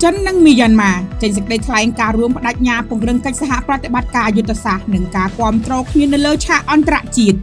ចិននិងមីយ៉ាន់ម៉ាចេញសេចក្តីថ្លែងការណ៍រួមបដិញ្ញាពង្រឹងកិច្ចសហប្រតិបត្តិការយុទ្ធសាស្ត្រនិងការគាំទ្រគ្នានៅលើឆាកអន្តរជាតិ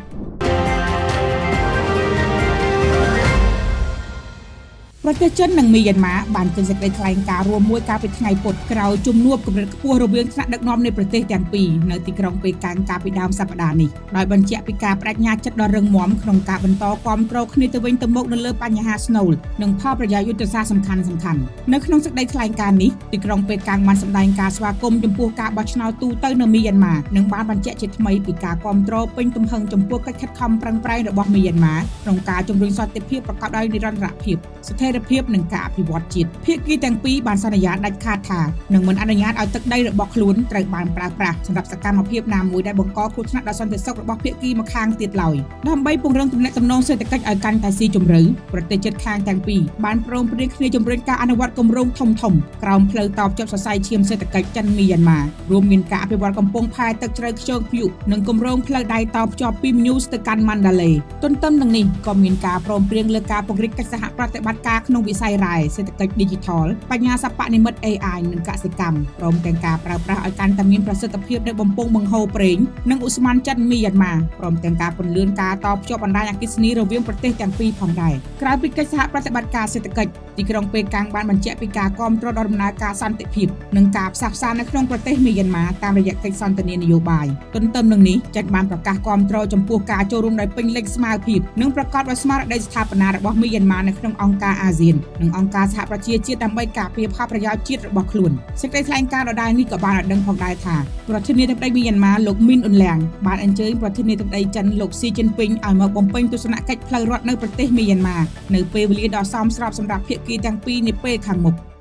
ប្រទេសចិននិងមីយ៉ាន់ម៉ាបានចេញសេចក្តីថ្លែងការណ៍រួមមួយកាលពីថ្ងៃពុធក្រោយជំនួបកម្រិតខ្ពស់រវាងថ្នាក់ដឹកនាំនៃប្រទេសទាំងពីរនៅទីក្រុងប៉េកាំងកាលពីដើមសប្តាហ៍នេះដោយបញ្ជាក់ពីការបដិញ្ញាចិត្តដ៏រឹងមាំក្នុងការបន្តគាំទ្រគ្នាទៅវិញទៅមកនៅលើបញ្ហាស្នូលនិងផលប្រយោជន៍យុទ្ធសាស្ត្រសំខាន់ៗនៅក្នុងសេចក្តីថ្លែងការណ៍នេះទីក្រុងប៉េកាំងបានសម្ដែងការស្វាគមន៍ចំពោះការបោះឆ្នោតទូទៅនៅមីយ៉ាន់ម៉ានិងបានបញ្ជាក់ជាថ្មីពីការគាំទ្រពេញទំហឹងចំពោះកិច្ចខិតខំប្រឹងប្រែងរបស់មីយ៉ាន់ម៉ាក្នុងការជំរុញសន្តិភាពប្រកបដោយនិរន្តរភាពស្ថិរភាពនិងការអភិវឌ្ឍជាតិភាគីទាំងពីរបានសន្យាដាច់ខាតថានឹងមិនអនុញ្ញាតឲ្យទឹកដីរបស់ខ្លួនត្រូវបានប្រើប្រាស់សម្រាប់សកម្មភាពណាមួយដែលបង្កគ្រោះថ្នាក់ដល់សន្តិសុខរបស់ភាគីម្ខាងទៀតឡើយដើម្បីពង្រឹងទំនាក់ទំនងសេដ្ឋកិច្ចឲ្យកាន់តែស៊ីជម្រៅប្រទេសជិតខាងទាំងពីរបានព្រមព្រៀងគ្នាជំរុញការអនុវត្តគម្រោងធំៗក្រោមផ្លូវតភ្ជាប់សរសៃឈាមសេដ្ឋកិច្ចចិនមីយ៉ាន់ម៉ារួមមានការអភិវឌ្ឍកំពង់ផែទឹកជ្រៅខ្យងព្យុនិងគម្រោងផ្លូវដែកតភ្ជាប់ពីមញូសទៅកាន់ម៉ាន់ដាឡេទន្ទឹមនឹងនេះក៏មានការព្រមព្រៀងលើការពង្រីកកិច្ចសហប្រតិបត្តិការក្នុងវិស័យរ៉ែសេដ្ឋកិច្ច Digital បញ្ញាសិប្បនិម្មិត AI និងកសិកម្មព្រមទាំងការប្រើប្រាស់ឲ្យកាន់តែមានប្រសិទ្ធភាពនៅបំពង់បង្ហូរប្រេងនិងឧស្ម័នចិនមីយ៉ាន់ម៉ាព្រមទាំងការពន្លឿនការតភ្ជាប់បណ្ដាញអគ្គិសនីរវាងប្រទេសទាំងពីរផងដែរក្រៅពីកិច្ចសហប្រតិបត្តិការសេដ្ឋកិច្ចទីក្រុងប៉េកាំងបានបញ្ជាក់ពីការគាំទ្រដល់ដំណើរការសន្តិភាពនិងការផ្សះផ្សានៅក្នុងប្រទេសមីយ៉ាន់ម៉ាតាមរយៈកិច្ចសន្ទនានយោបាយទន្ទឹមនឹងនេះចិនបានប្រកាសគាំទ្រចំពោះការចូលរួមដោយពេញលេញស្មើភាពនិងប្រកបដោយស្មារតីស្ថាបនារបស់មីយ៉ាន់ម៉ានៅក្នុងអង្គការអាស៊ាននិងអង្គការសហប្រជាជាតិដើម្បីការពារផលប្រយោជន៍ជាតិរបស់ខ្លួនសេចក្តីថ្លែងការណ៍ដដែលនេះក៏បានឲ្យដឹងផងដែរថាប្រធានាធិបតីមីយ៉ាន់ម៉ាលោកមីនអ៊ុនលៀងបានអញ្ជើញប្រធានាធិបតីចិនលោកស៊ីជីនពីងឲ្យមកបំពេញទស្សនកិច្ចផ្លូវរដ្ឋនៅប្រទេសមីយ៉ាន់ម៉ានៅពេលវេលាដ៏សមស្របសម្រាប់ភាគីទាំងពីរនាពេលខាងមុខ។